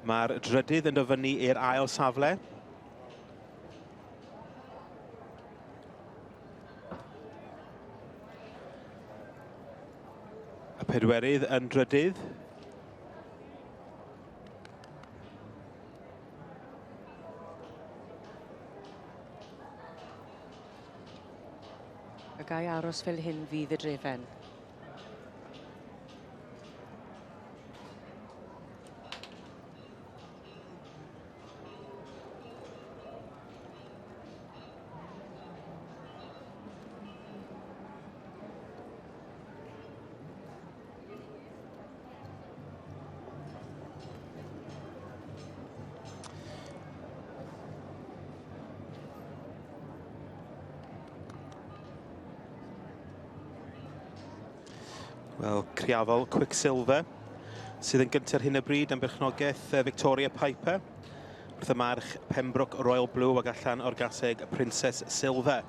Mae'r drydydd yn dod fyny i'r ail safle. Y pedwerydd yn drydydd. A gai aros fel hyn fydd y drefen. Wel, Criafol Quicksilver sydd yn gyntaf ar hyn o bryd am berchnogaeth Victoria Piper wrth y march Pembroke Royal Blue ac allan o'r gaseg Princess Silver.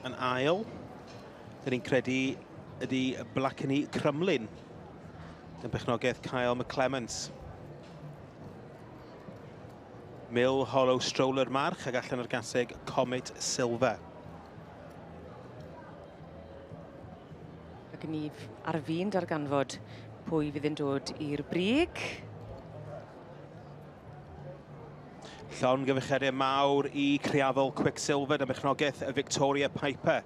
Yn ail, dyn ni'n credu ydy Blackeny Crumlin yn berchnogaeth Kyle McClements. Mill Hollow Stroller March ac allan o'r gaseg Comet Silver. Ac ni ar fin darganfod pwy fydd yn dod i'r brig. Llongyfarchiadau mawr i Criafol Quicksilver am berchnogaeth y Victoria Piper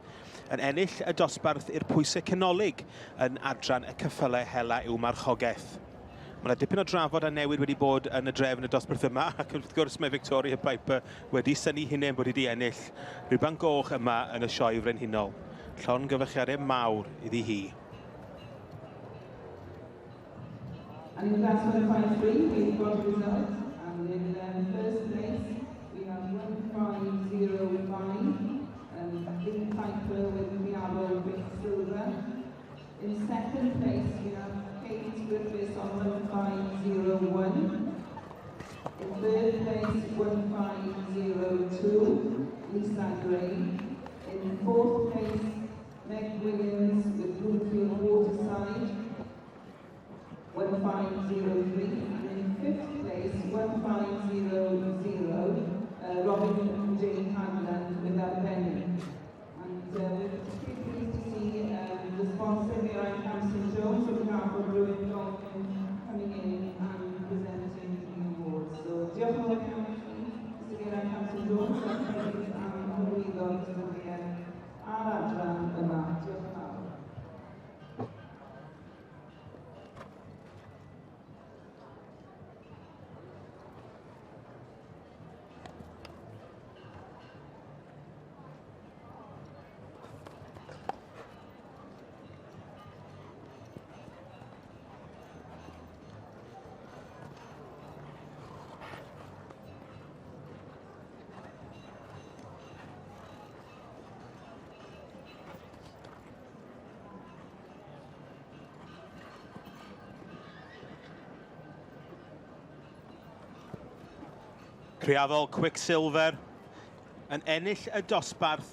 yn ennill y dosbarth i'r pwysau canolig yn adran y ceffylau hela i'w marchogaeth. Mae yna dipyn o drafod a newid wedi bod yn y drefn y dosbarth yma ac wrth gwrs mae Victoria Piper wedi synnu hunain bod wedi ennill rhuban goch yma yn y sioe frenhinol. Llongyfarchiadau mawr iddi hi. And in class 153, we've got the result. And in first place, we have 1505, Lee Piper with Miabo Vic Silver. In second place, we have Kate Griffiths on 1501. In third place, 1502, Lisa Gray. In fourth place, Meg Williams with Bloomfield Waterside, 1503. And in fifth place, 1500, Robin Jane Hanland with Albany. And we're particularly pleased to see the sponsor, Geraint Hampson Jones, on behalf of Brewin Dolphin, coming in and presenting the awards. So, diolch yn fawr iawn i chi, Mr Geraint Hampson Jones, am hefyd am hyrwyddo'r cystadleuaeth a'r adran yma. Diolch yn fawr. Criafol Quicksilver yn ennill y dosbarth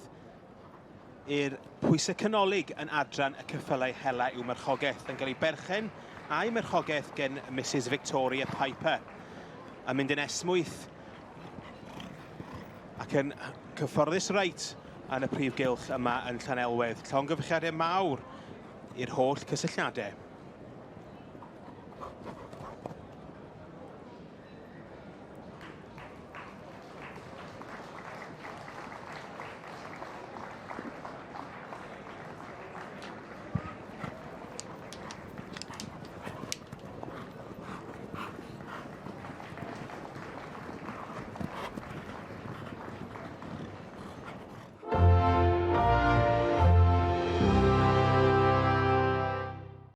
i'r pwysau canolig yn adran y ceffylau hela i'w marchogaeth yn cael ei berchen a'i marchogaeth gen Mrs Victoria Piper yn mynd yn esmwyth ac yn cyfforddus reit yn y prif gylch yma yn Llanelwedd. Llongyfarchiadau mawr i'r holl cysylltiadau.